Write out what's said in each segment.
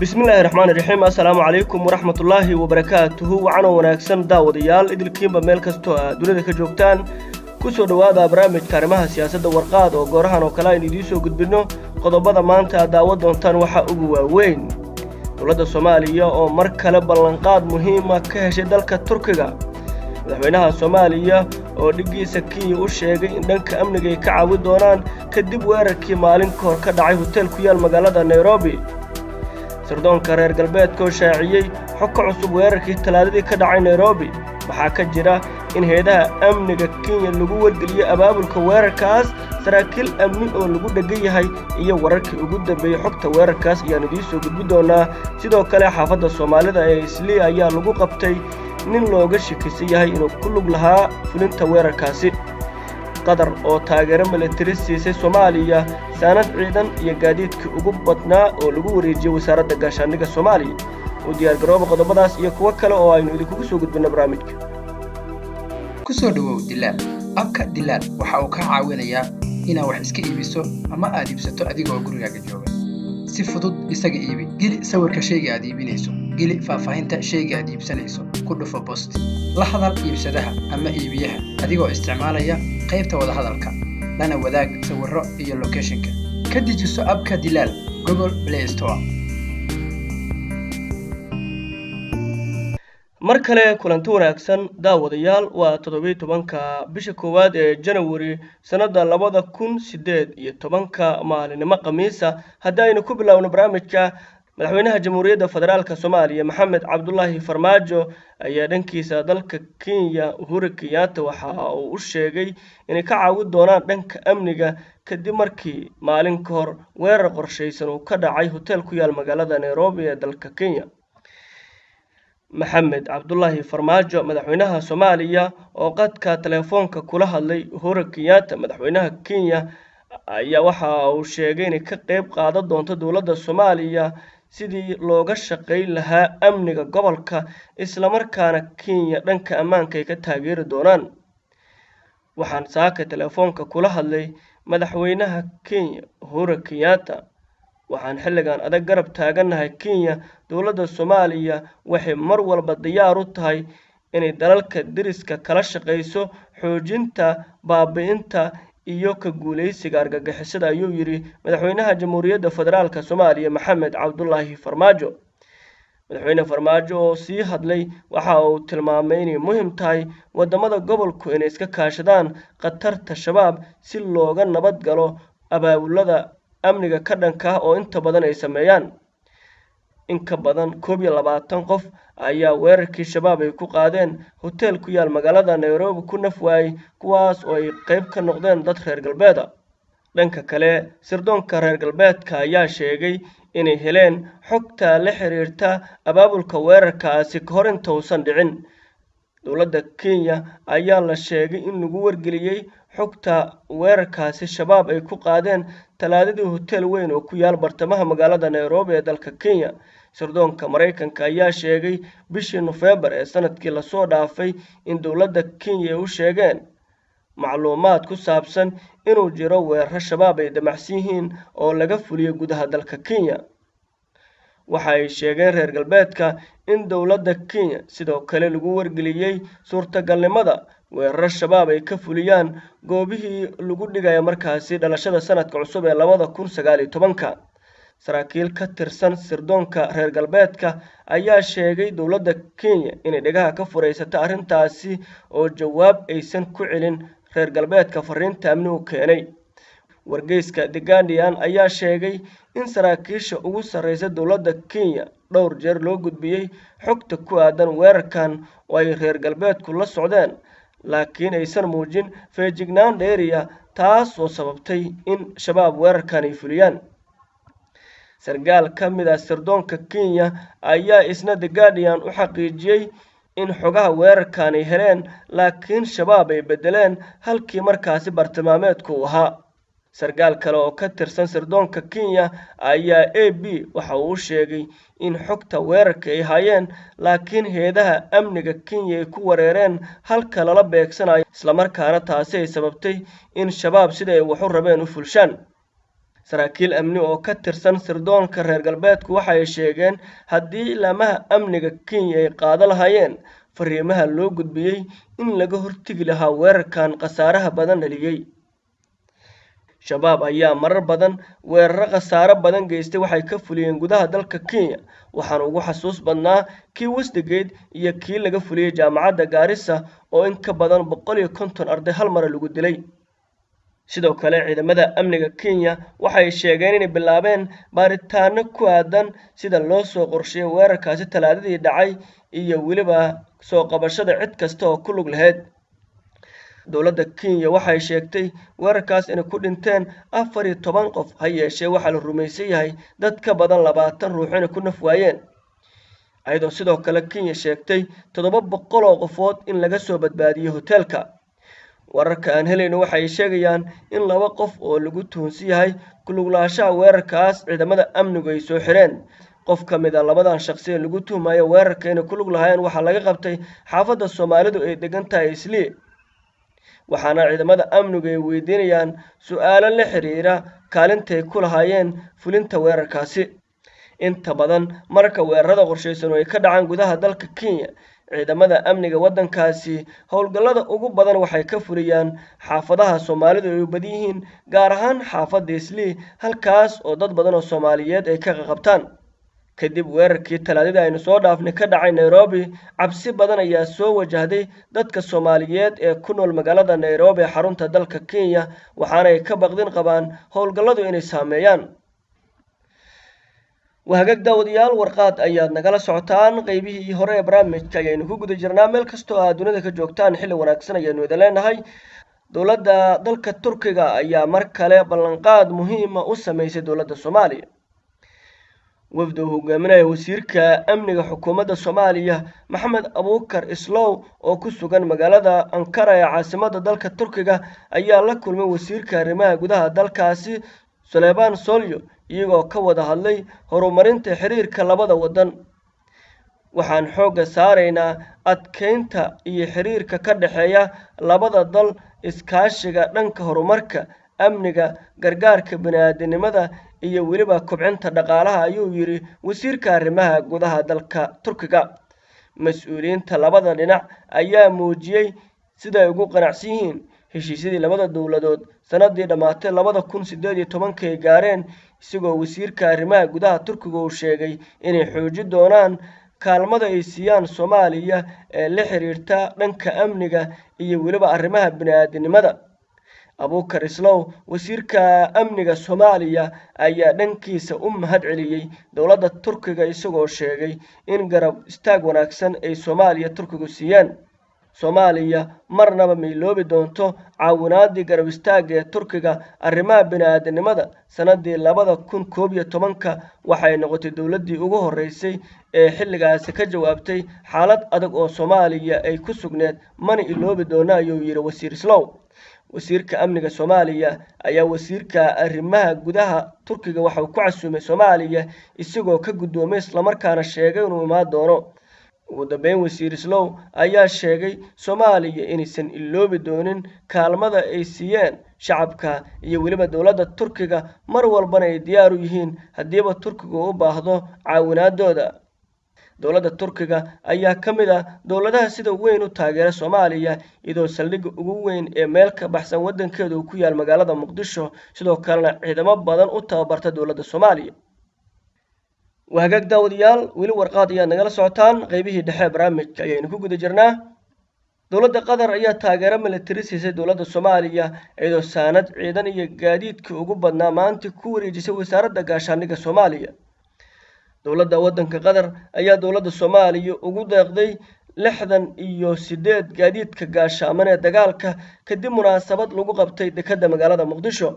Bismillaahi raxmaani raxiim. Assalaamu calaykum waraxmatullaahi wabarakaatuhu. Wacanoo wanaagsan daawadayaal, idilkiinba meel kastoo aad dunida ka joogtaan, ku soo dhowaada barnaamijka arrimaha siyaasadda Warqaad oo goorahan oo kale aynu idiin soo gudbinno. Qodobada maanta aad daawan doontaan waxaa ugu waaweyn dowladda Soomaaliya oo mar kale ballanqaad muhiima ka heshay dalka Turkiga, madaxweynaha Soomaaliya oo dhiggiisa Kenya u sheegay in dhanka amniga ay ka caawin doonaan kadib weerarkii maalin ka hor ka dhacay hotel ku yaal magaalada Nairobi, sirdoonka reer galbeedka oo shaaciyey xog ka cusub weerarkii Talaadadii ka dhacay Nairobi. Waxaa ka jira in hay'adaha amniga Kenya lagu wargeliyey abaabulka weerarkaas, saraakiil amni oo lagu dheggan yahay iyo wararkii ugu dambeeyey xogta weerarkaas ayaan idiin soo gudbi doonaa. Sidoo kale, xaafadda Soomaalida ee Islii ayaa lagu qabtay nin looga shakisan yahay inuu ku lug lahaa fulinta weerarkaasi. Qatar oo taageero militari siisay Soomaaliya, saanad ciidan iyo gaadiidkii ugu badnaa oo lagu wareejiyey Wasaaradda Gaashaandhigga Soomaaliya. U diyaargarooba qodobadaas iyo kuwo kale oo aynu idinkugu soo gudbinno barnaamijka. Ku soo dhowow Dilaal App-ka. Dilaal waxa uu kaa caawinayaa inaad wax iska iibiso ama aad iibsato adigoo gurigaaga jooga. Si fudud isaga iibi. Geli sawirka shayga aad iibinayso, geli faahfaahinta shayga aad iibsanayso, ku dhufo post, la hadal iibsadaha ama iibiyaha adigoo isticmaalaya qaybta wadahadalka, lana wadaag sawirro iyo location-ka. Ka dejiso app-ka Dilaal Google Play Store. Mar kale kulanti wanaagsan daawadayaal. Waa 17-ka bisha koowaad ee Janawari, sannadda 2018-ka, maalinimo Khamiisa. Haddii aynu ku bilaawno barnaamijka, madaxweynaha Jamhuuriyadda Federaalka Soomaaliya Maxamed Cabdulaahi Farmaajo ayaa dhankiisa dalka Kenya Uhuru Kenyatta waxa uu u sheegay inay ka caawin doonaan dhanka amniga kadib markii maalin ka hor weerar qorshaysan uu ka dhacay hotel ku yaal magaalada Nairobi ee dalka Kenya. Maxamed Cabdulaahi Farmaajo, madaxweynaha Soomaaliya, oo qadka telefoonka kula hadlay Uhuru Kenyatta, madaxweynaha Kenya, ayaa waxa uu sheegay inay ka qeyb qaadan doonto dowladda Soomaaliya sidii looga shaqeyn lahaa amniga gobolka, islamarkaana Kenya dhanka ammaanka ay ka taageeri doonaan. "Waxaan saaka telefoonka kula hadlay madaxweynaha Kenya Uhuru Kenyatta. Waxaan xilligan adag garab taagannahay Kenya. Dowladda Soomaaliya waxay mar walba diyaar u tahay inay dalalka deriska kala shaqeyso xoojinta baabi'inta iyo ka guuleysiga argagixisada," ayuu yidhi madaxweynaha Jamhuuriyadda Federaalka Soomaaliya Maxamed Cabdulaahi Farmaajo. Madaxweyne Farmaajo oo sii hadlay waxa uu tilmaamay inay muhiim tahay wadamada gobolku inay iska kaashadaan khatarta Shabaab si looga nabad galo abaabulada amniga ka dhanka ah oo inta badan ay sameeyaan. In ka badan 21 qof ayaa weerarkii Shabaab ay ku qaadeen hotel ku yaal magaalada Nairobi ku naf waayey, kuwaas oo ay qeyb ka noqdeen dad reer galbeeda. Dhanka kale, sirdoonka reer galbeedka ayaa sheegay inay heleen xogta la xiriirta abaabulka weerarkaasi ka hor inta uusan dhicin. Dowladda Kenya ayaa la sheegay in lagu wargeliyey xogta weerarkaasi Shabaab ay ku qaadeen Talaadadii hotel weyn oo ku yaal bartamaha magaalada Nairobi ee dalka Kenya. Sirdoonka Maraykanka ayaa sheegay bishii Nofeembar ee sanadkii lasoo dhaafay in dowladda Kenya ay u sheegeen macluumaad ku saabsan inuu jiro weeraro Shabaab ay damacsan yihiin oo laga fuliyey gudaha dalka Kenya. Waxa ay sheegeen reer galbeedka in dowladda Kenya sidoo kale lagu wargeliyey suurtagalnimada weeraro Shabaab ay ka fuliyaan goobihii lagu dhigaya markaasi dhalashada sanadka cusub ee 2019-ka. Saraakiil ka tirsan sirdoonka reer galbeedka ayaa sheegay dowladda Kenya inay dhegaha ka fureysata arrintaasi oo jawaab aysan ku celin reer galbeedka fariinta amni u keenay. Wargeyska The Guardian ayaa sheegay in saraakiisha ugu sarreysa dowladda Kenya dhowr jeer loo gudbiyey xogta ku aadan weerarkan oo ay reer galbeedku la socdeen, laakiin aysan muujin feejignaan dheeriya, taas oo sababtay in Shabaab weerarkan ay fuliyaan. Sarkaal ka mid ah sirdoonka Kenya ayaa isna The Guardian u xaqiijiyey in xogaha weerarkan ay heleen, laakiin Shabaab ay beddeleen halkii markaasi bartilmaameedku uu ahaa. Sarkaal kale oo ka tirsan sirdoonka Kenya ayaa AP waxa uu u sheegay in xogta weerarka ay hayeen, laakiin hay'adaha amniga Kenya ay ku wareereen halka lala beegsanayo, islamarkaana taasi ay sababtay in Shabaab sida ay wax u rabeen u fulshaan. Saraakiil amni oo ka tirsan sirdoonka reer galbeedku waxay sheegeen haddii laamaha amniga Kenya ay qaado lahaayeen fariimaha loo gudbiyey in laga hortegi lahaa weerarkan khasaaraha badan dhaliyey. Shabaab ayaa marar badan weeraro khasaaro badan geystay waxay ka fuliyeen gudaha dalka Kenya, waxaana ugu xasuus badnaa kii Westgate iyo kii laga fuliyey jaamacadda Gaarisa oo in ka badan 150 arday hal mar lagu dilay. Sidoo kale ciidamada amniga Kenya waxay sheegeen inay bilaabeen baaritaano ku aadan sida loo soo qorsheeyay weerarkaasi Talaadadii dhacay iyo weliba soo qabashada cid kasta oo ku lug lahayd. Dowladda Kenya waxay sheegtay weerarkaas inay ku dhinteen 14 qof, ha yeeshee waxaa la rumaysan yahay dad ka badan 20 ruux inay ku naf waayeen. Iyadoo sidoo kale Kenya sheegtay 700 oo qofood in laga soo badbaadiyey hoteelka. Wararka aan helayno waxay sheegayaan in 2 qof oo lagu tuhunsan yahay ku lug lahaanshaha weerarkaas ciidamada amnigu ay soo xireen. Qof ka mid ah labadan shakhsi ee lagu tuhmayo weerarka inay ku lug lahaayeen waxaa laga qabtay xaafadda Soomaalidu ay degan tahay Islii, waxaana ciidamada amnigu ay weydiinayaan su'aalo la xiriira kaalintay ku lahaayeen fulinta weerarkaasi. Inta badan marka weerarada qorshaysan ay ka dhacaan gudaha dalka Kenya, ciidamada amniga waddankaasi howlgallada ugu badan waxay ka fuliyaan xaafadaha Soomaalidu ay u badan yihiin, gaar ahaan xaafadda Islii, halkaas oo dad badan oo Soomaaliyeed ay ka qabtaan. Kadib weerarkii Talaadada aynu soo dhaafnay ka dhacay Nairobi, cabsi badan ayaa soo wajahday dadka Soomaaliyeed ee ku nool magaalada Nairobi ee xarunta dalka Kenya, waxaana ay ka baqdin qabaan howlgalladu inay saameeyaan. Wahagaag daawadayaal, warqaad ayaad nagala socotaan. Qeybihii hore ee barnaamijka ayaynu ku guda jirnaa. Meel kastoo aad dunida ka joogtaan xilli wanaagsan ayaynu idin leenahay. Dowladda dalka Turkiga ayaa mar kale ballanqaad muhiima u sameysay dowladda Soomaaliya. Wafdi uu hogaaminaya wasiirka amniga xukuumadda Soomaaliya Maxamed Abuukar Islow oo ku sugan magaalada Ankara ee caasimadda dalka Turkiga ayaa la kulmay wasiirka arrimaha gudaha dalkaasi Suleymaan Solyo, iyagoo ka wada hadlay horumarinta xiriirka labada waddan. Waxaan xoogga saaraynaa adkeynta iyo xiriirka ka dhexeeya labada dal, iskaashiga dhanka horumarka, amniga, gargaarka bini'aadantinimada iyo weliba kobcinta dhaqaalaha, ayuu yiri wasiirka arrimaha gudaha dalka Turkiga. Mas-uuliyiinta labada dhinac ayaa muujiyey sida ay ugu qanacsan yihiin heshiisyadii labada dowladood sanadii dhammaatay 2018 ay gaareen, isagoo wasiirka arrimaha gudaha Turkiga uu sheegay inay xoojin doonaan kaalmada ay siiyaan Soomaaliya ee la xiriirta dhanka amniga iyo weliba arrimaha bini'aadantinimada. Abuukar Islow, wasiirka amniga Soomaaliya, ayaa dhankiisa u mahad celiyey dowladda Turkiga, isagoo sheegay in garab istaag wanaagsan ay Soomaaliya Turkigu siiyeen. Soomaaliya marnaba mailoobi doonto caawinaadii garab istaagga ee Turkiga arrimaha bini'aadantinimada. Sanadii 2011 waxay noqotay dowladdii ugu horreysay ee xilligaasi ka jawaabtay xaalad adag oo Soomaaliya ay ku sugneed, mana iloobi doono, ayuu yiri wasiir Islow. Wasiirka amniga Soomaaliya ayaa wasiirka arrimaha gudaha Turkiga waxa uu ku casuumay Soomaaliya, isagoo ka guddoomay islamarkaana sheegay inuu imaan doono. Ugu dambeyn, wasiir Islow ayaa sheegay Soomaaliya inaysan iloobi doonin kaalmada ay siiyeen shacabka iyo weliba dowladda Turkiga, mar walbana ay diyaar u yihiin haddiiba Turkigu u baahdo caawinaadooda. Dowladda Turkiga ayaa ka mid ah dowladaha sida weyn u taageera Soomaaliya, iyadoo saldhigga ugu weyn ee meel ka baxsan waddankeeda uu ku yaal magaalada Muqdisho, sidoo kalena ciidamo badan u tababarta dowladda Soomaaliya. Wahagaag daawadayaal, weli warqaad ayaad nagala socotaan. Qeybihii dhexe barnaamijka ayaynu ku guda jirnaa. Dowladda Qatar ayaa taageero militari siisay dowladda Soomaaliya, iyadoo saanad ciidan iyo gaadiidkii ugu badnaa maanta ku wareejisay wasaaradda gaashaandhigga Soomaaliya. Dowladda waddanka Qatar ayaa dowladda Soomaaliya ugu deeqday 68 gaadiidka gaashaaman ee dagaalka kadib munaasabad lagu qabtay dekedda magaalada Muqdisho.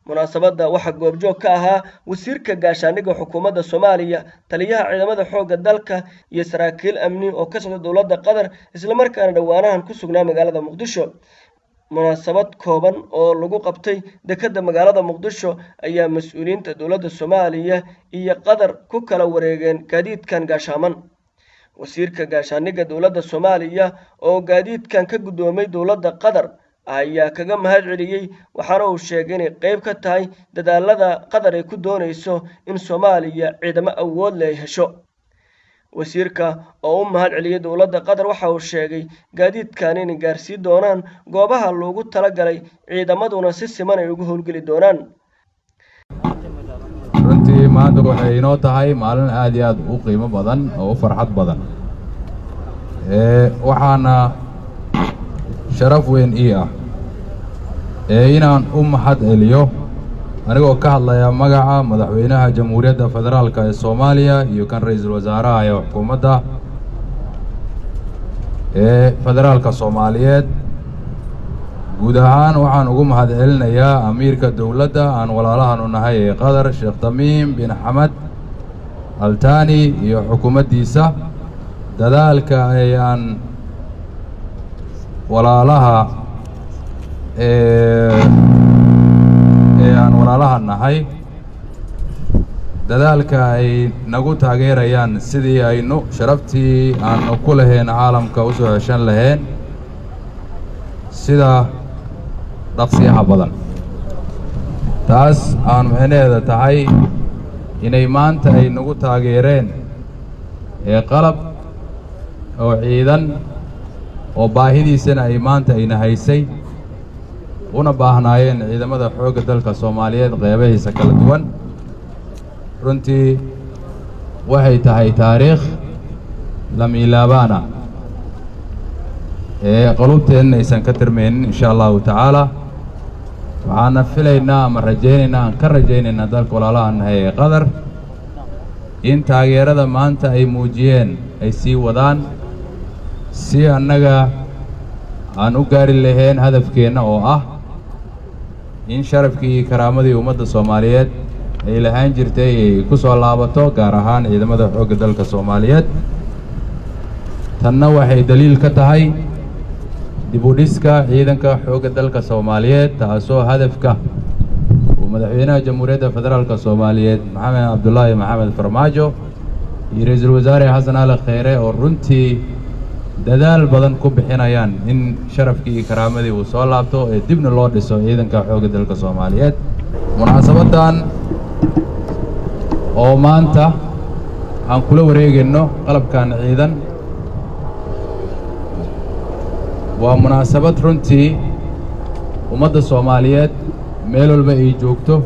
Munaasabadda waxaa goobjoog ka ahaa wasiirka gaashaandhigga xukuumadda Soomaaliya, taliyaha ciidamada xoogga dalka iyo saraakiil amni oo ka socda dowladda Qatar, islamarkaana dhowaanahan ku sugnaa magaalada Muqdisho. Munaasabad kooban oo lagu qabtay dekedda magaalada Muqdisho ayaa mas-uuliyiinta dowladda Soomaaliya iyo Qatar ku kala wareegeen gaadiidkan gaashaaman. Wasiirka gaashaandhigga dowladda Soomaaliya oo gaadiidkan ka guddoomay dowladda Qatar ayaa kaga mahad celiyey, waxaana uu sheegay inay qeyb ka tahay dadaalada Qatar ay ku doonayso in Soomaaliya ciidamo awood leh ay hesho. Wasiirka oo u mahad celiyey dowladda Qatar waxa uu sheegay gaadiidkan inay gaarsiin doonaan goobaha loogu talagalay, ciidamaduna si siman ay ugu howlgeli doonaan. Runtii maanta waxay inoo tahay maalin aad iyo aad u qiimo badan oo u farxad badan, waxaana sharaf weyn ii ah inaan u mahad celiyo anigoo ka hadlaya magaca madaxweynaha Jamhuuriyadda Federaalka ee Soomaaliya iyo kan ra-iisul wasaaraha ee xukuumadda ee federaalka Soomaaliyeed. Guud ahaan waxaan ugu mahad celinayaa amiirka dowladda aan walaalahanu nahay ee Qatar, Sheekh Tamiim bin Xamed Altani, iyo xukuumaddiisa dadaalka ay aan walaalaha ee aan walaalaha nahay, dadaalka ay nagu taageerayaan sidii aynu sharaftii aanu ku lahayn caalamka u soo heshan lahayn sida dhaqsiyaha badan. Taas aan micnaheeda tahay inay maanta ay nagu taageereen ee qalab oo ciidan oo baahidiisana ay maanta ayna haysay una baahnaayeen ciidamada xoogga dalka Soomaaliyeed qeybahiisa kala duwan. Runtii waxay tahay taariikh lamiilaabaana ee qulubteenna aysan ka tirmaynin, insha Allahu tacaala. Waxaana filaynaa ama rajaynaynaa, aan ka rajaynaynaa dalka walaalaha nahay ee Qatar in taageerada maanta ay muujiyeen ay sii wadaan si annaga aan u gaari lahayn hadafkeenna oo ah in sharafkii iyo karaamadii ummadda Soomaaliyeed ay lahaan jirtay ay ku soo laabato, gaar ahaan ciidamada xoogga dalka Soomaaliyeed. Tanna waxay daliil ka tahay dib u dhiska ciidanka xoogga dalka Soomaaliyeed, taasoo hadafka uu madaxweynaha Jamhuuriyadda Federaalka Soomaaliyeed Maxamed Cabdulaahi Maxamed Farmaajo iyo ra-iisul wasaare Xasan Ali Kheyre oo runtii dadaal badan ku bixinayaan in sharafkii iyo karaamadii uu soo laabto ee dibna loo dhiso ciidanka xoogga dalka Soomaaliyeed. Munaasabaddan oo maanta aan kula wareegayno qalabkan ciidan waa munaasabad runtii ummadda Soomaaliyeed meel walba ay joogto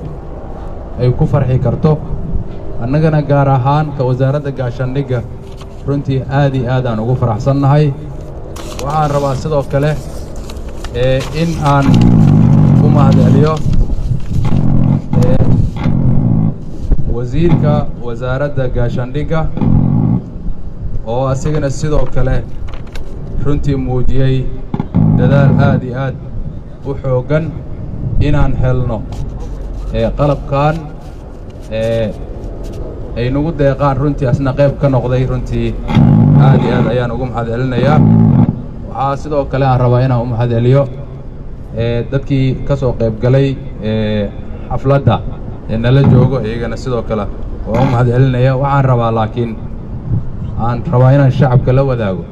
ay ku farxi karto, annagana gaar ahaan ka wasaaradda gaashaandhigga runtii aad iyo aad aan ugu faraxsannahay. Waxaan rabaa sidoo kale in aan u mahad celiyo wasiirka wasaaradda gaashaandhigga oo asigana sidoo kale runtii muujiyey dadaal aad iyo aad u xooggan inaan helno qalabkan ay nagu deeqaan. Runtii asna qayb ka noqday, runtii aad iyo aad ayaan ugu mahad celinayaa. Waxaa sidoo kale aan rabaa inaan u mahad celiyo dadkii ka soo qayb galay xafladda ee nala joogo, iyagana sidoo kale waan u mahad celinaya. Waxaan rabaa laakiin aan rabaa inaan shacabka la wadaago,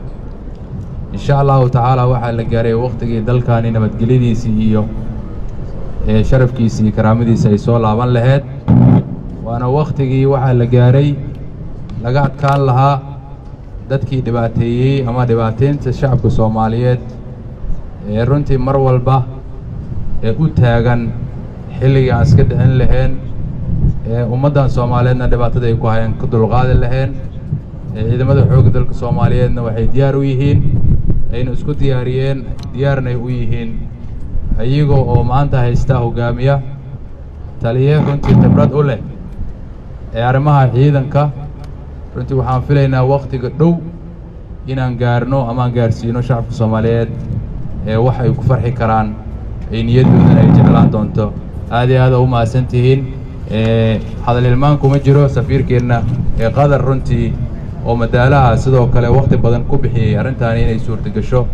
insha Allahu tacaala waxaa la gaaray wakhtigii dalkani nabadgelyadiisii iyo sharafkiisii iyo karaamadiisi ay soo laaban lahayd, waana wakhtigii waxaa la gaaray laga adkaan lahaa dadkii dhibaateeyey ama dhibaateynta shacabka Soomaaliyeed ee runtii mar walba ee u taagan xilligii aan iska dhicin lahayn ee ummaddan Soomaaliyeedna dhibaatada ay ku hayaan ka dulqaadi lahayn. Ciidamada xoogga dalka Soomaaliyeedna waxay diyaar u yihiin, ayna isku diyaariyeen, diyaarnay u yihiin, iyagoo oo maanta haysta hoggaamiya taliye runtii khibrad u leh ee arrimaha ciidanka. Runtii waxaan filaynaa wakhtiga dhow inaan gaarno ama aan gaarsiino shacabka Soomaaliyeed ee wax ay ku farxi karaan ay niyaddoodana ay jeclaan doonto. Aad iyo aad u mahadsan tihiin. Hadal ilmaan kuma jiro safiirkeenna ee Qatar runtii oo madaalaha sidoo kale wakhti badan ku bixiyey arrintaani inay suurtagasho.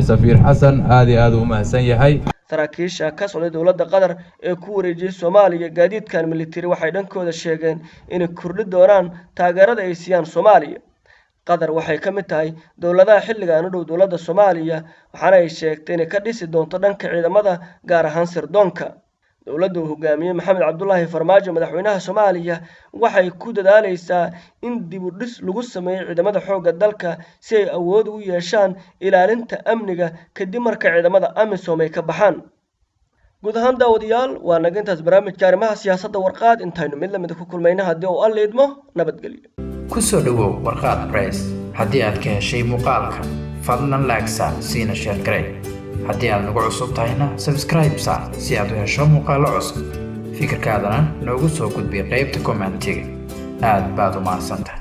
Safiir Xasan aad iyo aad u mahadsan yahay. Saraakiisha ka socday dowladda Qatar ee ku wareejiyey Soomaaliya gaadiidkan militari waxay dhankooda sheegeen inay kordhi doonaan taageerada ay siiyaan Soomaaliya. Qatar waxay ka mid tahay dowladaha xilligan u dhow dowladda Soomaaliya, waxaana ay sheegtay inay ka dhisi doonto dhanka ciidamada, gaar ahaan sirdoonka. Dowladda uu hogaamiyey Maxamed Cabdulaahi Farmaajo, madaxweynaha Soomaaliya, waxay ku dadaaleysaa in dib u dhis lagu sameeyo ciidamada xoogga dalka si ay awood ugu yeeshaan ilaalinta amniga kadib marka ciidamada AMISOM ay ka baxaan. Guud ahaan daawadayaal, waa naga intaas barnaamijka arrimaha siyaasadda Warqaad. Intaynu mid lamida ku kulmayna, haddii uu Alla idmo, nabadgelyo. Ku soo dhowow Warqaad Press. Haddii aad ka heshay muuqaalka, fadlan like saar, siina share garee. Haddii aad nagu cusub tahayna, subscribe saar si aad u hesho muuqaallo cusub. Fikirkaadana noogu soo gudbi qaybta commentiga. Aad baad u mahadsantahay.